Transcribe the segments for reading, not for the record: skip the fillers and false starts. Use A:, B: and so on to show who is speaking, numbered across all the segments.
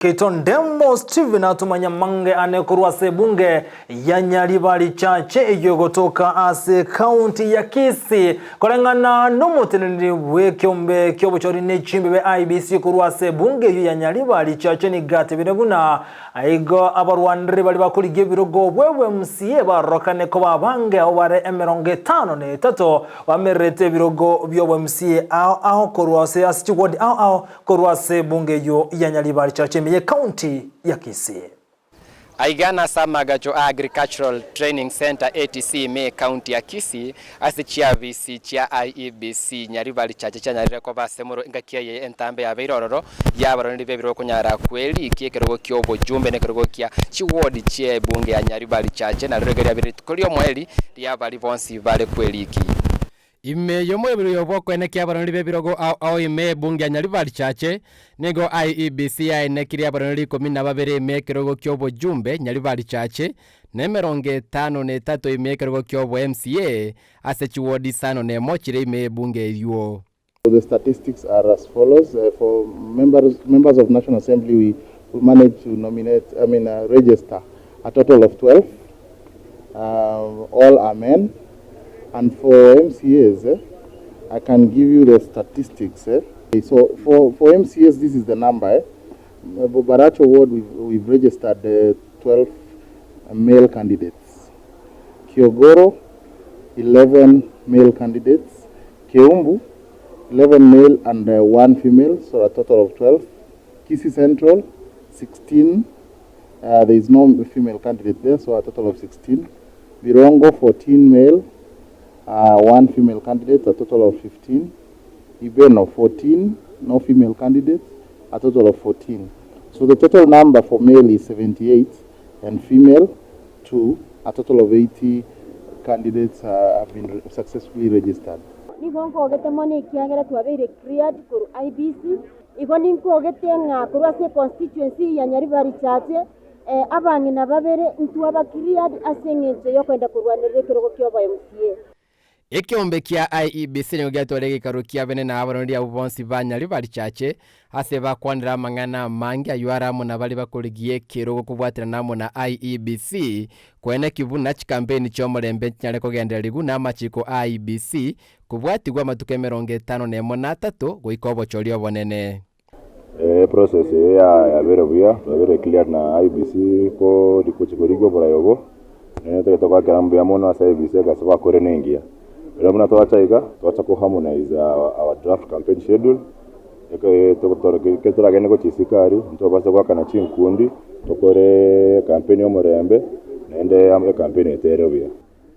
A: Keito Ndemo Stephen atomanya mange ane korwa ase ebunge ya Nyaribari Chache eyio egotoka ase ekaunti ya Kisii koreng'ana nomoteneneri bw'ekeombe ki'obochori ne chimbebe IEBC korwa ase ebunge eyio ya Nyaribari Chache nigo atebire buna Aiga abarwaneri baria bakorigia ebirogo bw'obw'MCA barorokane koba abange abwo bare 53 bamererete ebirogo bi'obw'MCA ao ao korwa ase ase chiward ao ao korwa ase ebunge eyio ya Nyaribari Church ime y'ecounty ya Kisii.
B: Aiga nase amagacho a Agricultural Training Centre, ATC, ime y'ecounty ya Kisii, ase chiabisi chia IEBC Nyaribari Church chianyarire koba ase moro engaki eye entambe yabeire ororo y'abaroneri b'ebirogo konyara kwerikia ekerogo ki'obojumbe na ekerogo kia chiwodi chi'ebunge ya Nyaribari Chache, nario riria riabeire rituko ri'omoerio ri'abari bonsi bare kwerikia. Ime y'omoebereria bw'okoenekia abaroneri b'ebirogo ao ao ime y'ebunge ya Nyaribari Chache, nigo IEBC yaenekirie abaroneri 12 ime y'ekerogo ki'obojumbe Nyaribari Chache, na 53 ime y'ekerogo ki'obo MCA ase chiwodi isano nemo chire ime y'ebunge eyio.
C: So the statistics are as follows, for members, members of National Assembly we, we managed to nominate, I mean uh, register a total of 12, um, all are men. And for MCAs, eh, I can give you the statistics. Eh. So for, for MCAs, this is the number. Eh. Baracho Ward, we've, we've registered uh, 12 male candidates. Kiogoro, 11 male candidates. Keumbu, 11 male and uh, 1 female, so a total of 12. Kisii Central, 16. Uh, there is no female candidate there, so a total of 16. Birongo, 14 male, uh, 1 female candidate, a total of 15. Ibeno, 14, no female candidates, a total of 14. So the total number for male is 78 and female 2, a total of 80 candidates uh, have been re- successfully registered.
D: Nigo nkogete mono ekiagera twabeire cleared korwa IEBC, igo ninkogete ng'a korwa ase econstituency ya Nyaribari Chache, abang'ina babere ntwaba cleared ase eng'encho y'okoenda korwanerera ekerogo kia obo MCA.
B: Ekeombe kia IEBC nigo giatware egeikaro kia bene na abaroneri abwo bonsi ba Nyaribari Chache ase bakwanera amang'ana amange ayio are amo na baria bakorigia ekerogo kobwaterana amo na IEBC koeneki buna chikampeini chi'omorembe nchinyare kogendererigw na amachiko a IEBC kobwatigwa amatuko 51 na atato goika obochori obonene.
E: Eprocess eye yabeire buya, twabeire cleared na IEBC ko gochia korigia oborai obo, naende totagete goakera mbuya mono ase IEBC egasi bakorire ne engiya. Rero buna twacha iga, twacha ko harmonize our draft campaign schedule, ekero toragende gochia isiko aria, ntobase goakana chinkundi, tokore campaign ya omorembe, naende ecampaign etere buya.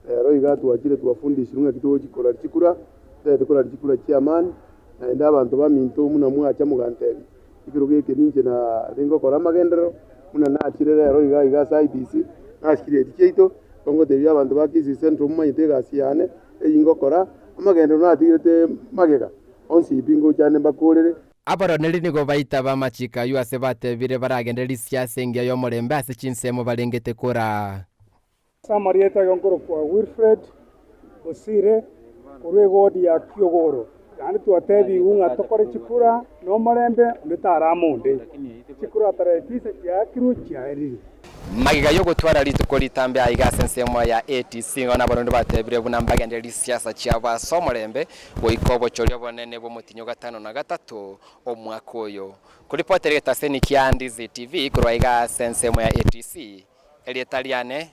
F: Rero iga twachire twafundishirwe ng'aki togochi korari chikura, totagete korari chikura chia amani, naende abanto baminto buna mwacha mogantebia, ekerogo eke ninche nare ngokora amagenderero, buna nachire rero iga iga ase IEBC, nasikirie eti chiaito, igo ngotebia abanto ba Kisii Central momanyete egasi yane, eyio ngokora, amagenderero natigerete magega, onsi pi ngocha ande mbakorere.
B: Abaroneri nigo baitaba amachiko ayio ase batebire baragende risia ase engiya y'omorembe ase chinsemo barengete koraa.
G: Ase amarieta igo nkorokwa Wilfred Bosire korwa eward ya Kiogoro. Naende twatebigwe ng'a tokore chikura nomorembe onde tarama onde. Chikura tarehe tisa chiaakirwe chiaerire.
B: Magega y'ogotwara rituko ritambe aiga ase ensemo ya ATC nigo nabarundi batebire buna mbagenderere risiasa chiabo ase omorembe goika obochori obonene bw'omotinyi o gatano na gatato omwaka oyo. Koripotera egetaseni kia Ndizi TV korwa aiga ase ensemo ya ATC, erieta riane.